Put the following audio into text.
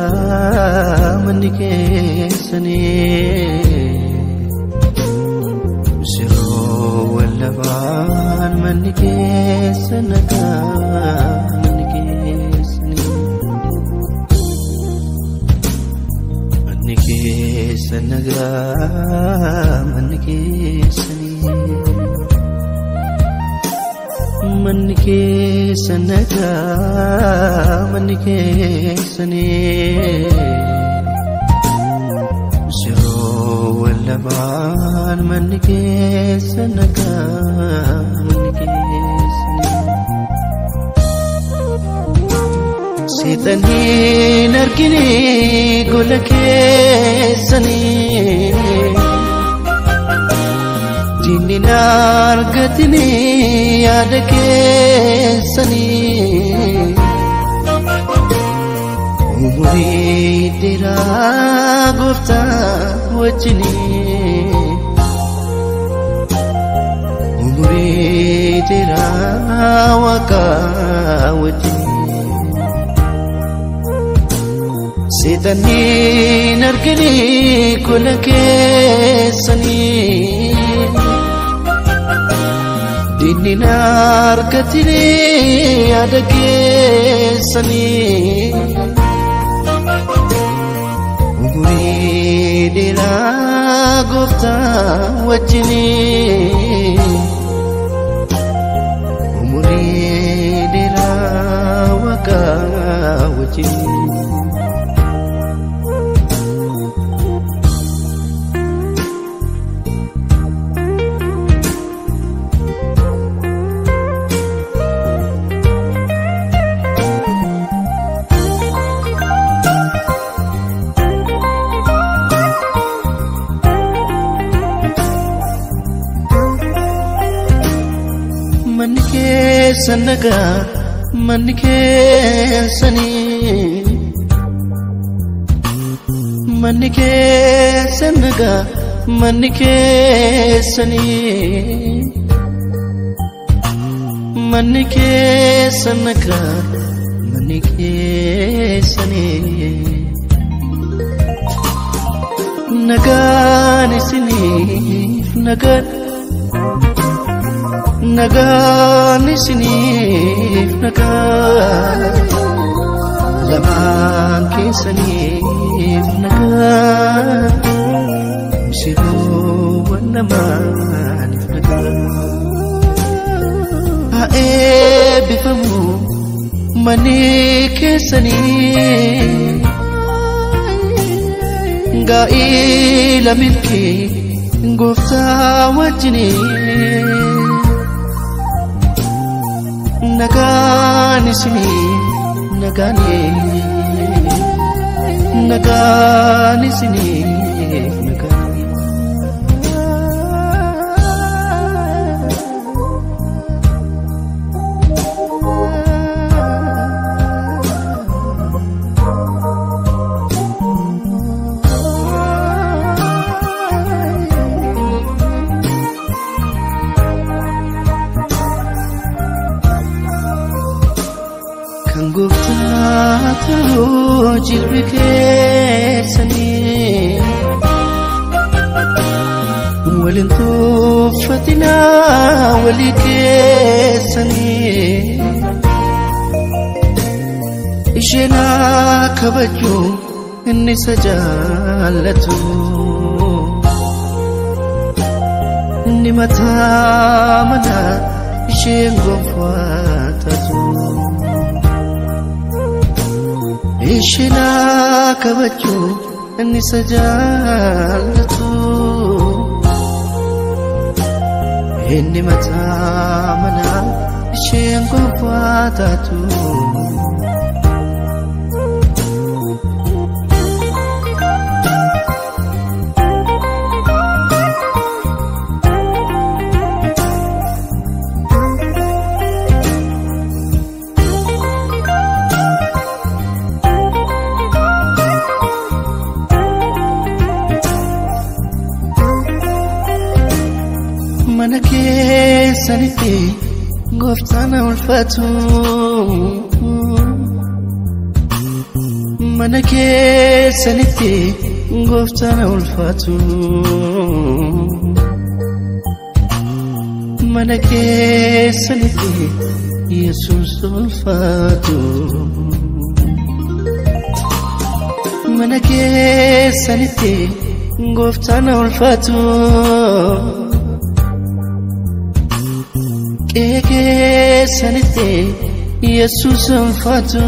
nagaa manni keessanii Misirroowwan lamaan manni keessa nagaa manni keessanii Manni keessa nagaa manni keessanii Manni keessa nagaa manni keessanii Misirroowwan lamaan manni keessa nagaa manni keessanii Seexanni argine gola keessanii Diinni argatini yaada keessanii Umurii dheeraa gooftaa wajjinii Umurii dheeraa waaqaa wajjinii Seexanni argine gola keessanii Diinni argatini yaada keessanii Umurii dheeraa gooftaa wajjinii Umurii dheeraa waaqaa wajjinii Manni keessa nagaa manni keessanii Manni keessa nagaa manni keessanii Manni keessa nagaa manni keessanii Nagaan isiniif nagaan Nagaan isiniif nagaan lamaan keessaniif nagaan misirroowwan lamaaniif nagaan Haa eebbifamu manni keessanii Gaa'ila milkii gooftaa wajjinii Nagaan isinii nagaanii nagaan isiniif nagaanii Kan gooftaa ta'uu jilbi keessanii Waliin tuffatinaa walii keessanii Isheen kabaju inni isa jaallatu Inni mataa manaa isheen gonfaa taatu Isheen kabaju inni isa jaallatu Inni mataa manaa isheen gonfaa taatu Mana keessanitti gooftaan ulfaatu. Mana keessanitti gooftaan ulfaatu. Mana keessanitti Yesuus ulfaatu. Mana keessanitti gooftaan ulfaatu. Qe'ee keessanitti Yesuus ulfaatu.